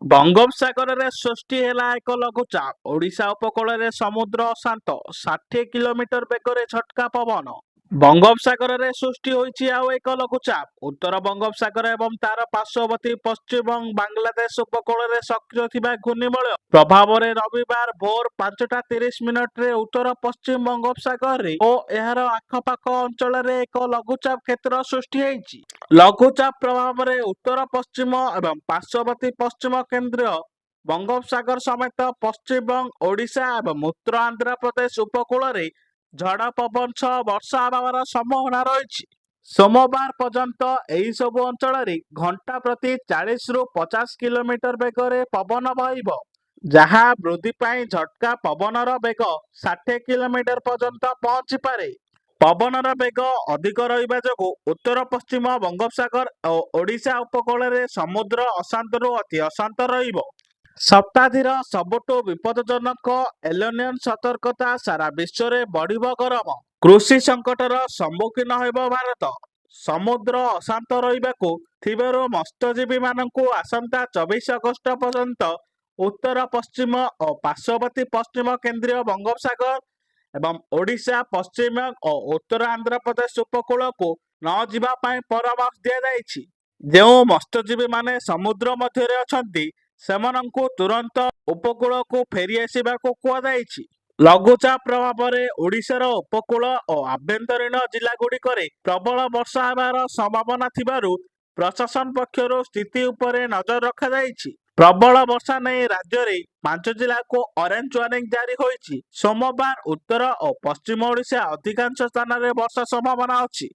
ବଙ୍ଗୋପସାଗରରେ ସୃଷ୍ଟି ହେଲା ଏକ ଲଘୁଚାପ। ଓଡ଼ିଶା ଉପକୂଳରେ ସମୁଦ୍ର ଅଶାନ୍ତ, 60 କିଲୋମିଟର ବେଗରେ ଝଟକା ପବନ। ବଙ୍ଗୋପସାଗରରେ ସୃଷ୍ଟି ହୋଇଛି ଆଉ ଏକ ଲଘୁଚାପ। ଉତ୍ତର ବଙ୍ଗୋପସାଗର ଏବଂ ତାର ପାର୍ଶ୍ୱବର୍ତ୍ତୀ ପଶ୍ଚିମବଙ୍ଗ, ବାଂଲାଦେଶ ଉପକୂଳରେ ସକ୍ରିୟ ଥିବା ଘୂର୍ଣ୍ଣିବଳୟ ପ୍ରଭାବରେ ରବିବାର ଭୋର 5ଟା 30 ମିନିଟରେ ଉତ୍ତର ପଶ୍ଚିମ ବଙ୍ଗୋପସାଗରରେ ଓ ଏହାର ଆଖପାଖ ଅଞ୍ଚଳରେ ଏକ ଲଘୁଚାପ କ୍ଷେତ୍ର ସୃଷ୍ଟି ହୋଇଛି। ଲଘୁଚାପ ପ୍ରଭାବରେ ଉତ୍ତର ପଶ୍ଚିମ ଏବଂ ପାର୍ଶ୍ୱବର୍ତ୍ତୀ ପଶ୍ଚିମ କେନ୍ଦ୍ରୀୟ ବଙ୍ଗୋପସାଗର ସମେତ ପଶ୍ଚିମବଙ୍ଗ, ଓଡ଼ିଶା ଏବଂ ଉତ୍ତର ଆନ୍ଧ୍ରପ୍ରଦେଶ ଉପକୂଳରେ ଝଡ଼ ପବନ ସହ ବର୍ଷା ହେବାର ସମ୍ଭାବନା ରହିଛି। ସୋମବାର ପର୍ଯ୍ୟନ୍ତ ଏହି ସବୁ ଅଞ୍ଚଳରେ ଘଣ୍ଟା ପ୍ରତି 40ରୁ 50 କିଲୋମିଟର ବେଗରେ ପବନ ବହିବ, ଯାହା ବୃଦ୍ଧି ପାଇ ଝଟକା ପବନର ବେଗ 60 କିଲୋମିଟର ପର୍ଯ୍ୟନ୍ତ ପହଞ୍ଚିପାରେ। ପବନର ବେଗ ଅଧିକ ରହିବା ଯୋଗୁଁ ଉତ୍ତର ପଶ୍ଚିମ ବଙ୍ଗୋପସାଗର ଓ ଓଡ଼ିଶା ଉପକୂଳରେ ସମୁଦ୍ର ଅଶାନ୍ତରୁ ଅତି ଅଶାନ୍ତ ରହିବ। ଶତାବ୍ଦୀର ସବୁଠୁ ବିପଦଜନକ ଏଲନିନୋ ସତର୍କତା। ସାରା ବିଶ୍ୱରେ ବଢିବ ଗରମ, କୃଷି ସଙ୍କଟର ସମ୍ମୁଖୀନ ହେବ ଭାରତ। ସମୁଦ୍ର ଅଶାନ୍ତ ରହିବାକୁ ଥିବାରୁ ମତ୍ସ୍ୟଜୀବୀମାନଙ୍କୁ ଆସନ୍ତା 24 ଅଗଷ୍ଟ ପର୍ଯ୍ୟନ୍ତ ଉତ୍ତର ପଶ୍ଚିମ ଓ ପାର୍ଶ୍ୱବର୍ତ୍ତୀ ପଶ୍ଚିମ କେନ୍ଦ୍ରୀୟ ବଙ୍ଗୋପସାଗର ଏବଂ ଓଡ଼ିଶା, ପଶ୍ଚିମବଙ୍ଗ ଓ ଉତ୍ତର ଆନ୍ଧ୍ରପ୍ରଦେଶ ଉପକୂଳକୁ ନ ଯିବା ପାଇଁ ପରାମର୍ଶ ଦିଆଯାଇଛି। ଯେଉଁ ମତ୍ସ୍ୟଜୀବୀମାନେ ସମୁଦ୍ର ମଧ୍ୟରେ ଅଛନ୍ତି, ସେମାନଙ୍କୁ ତୁରନ୍ତ ଉପକୂଳକୁ ଫେରିଆସିବାକୁ କୁହାଯାଇଛି। ଲଘୁଚାପ ପ୍ରଭାବରେ ଓଡ଼ିଶାର ଉପକୂଳ ଓ ଆଭ୍ୟନ୍ତରୀଣ ଜିଲ୍ଲାଗୁଡ଼ିକରେ ପ୍ରବଳ ବର୍ଷା ହେବାର ସମ୍ଭାବନା ଥିବାରୁ ପ୍ରଶାସନ ପକ୍ଷରୁ ସ୍ଥିତି ଉପରେ ନଜର ରଖାଯାଇଛି। ପ୍ରବଳ ବର୍ଷା ନେଇ ରାଜ୍ୟରେ ପାଞ୍ଚ ଜିଲ୍ଲାକୁ ଅରେଞ୍ଜ ୱାର୍ଣ୍ଣିଂ ଜାରି ହୋଇଛି। ସୋମବାର ଉତ୍ତର ଓ ପଶ୍ଚିମ ଓଡ଼ିଶା ଅଧିକାଂଶ ସ୍ଥାନରେ ବର୍ଷା ସମ୍ଭାବନା ଅଛି।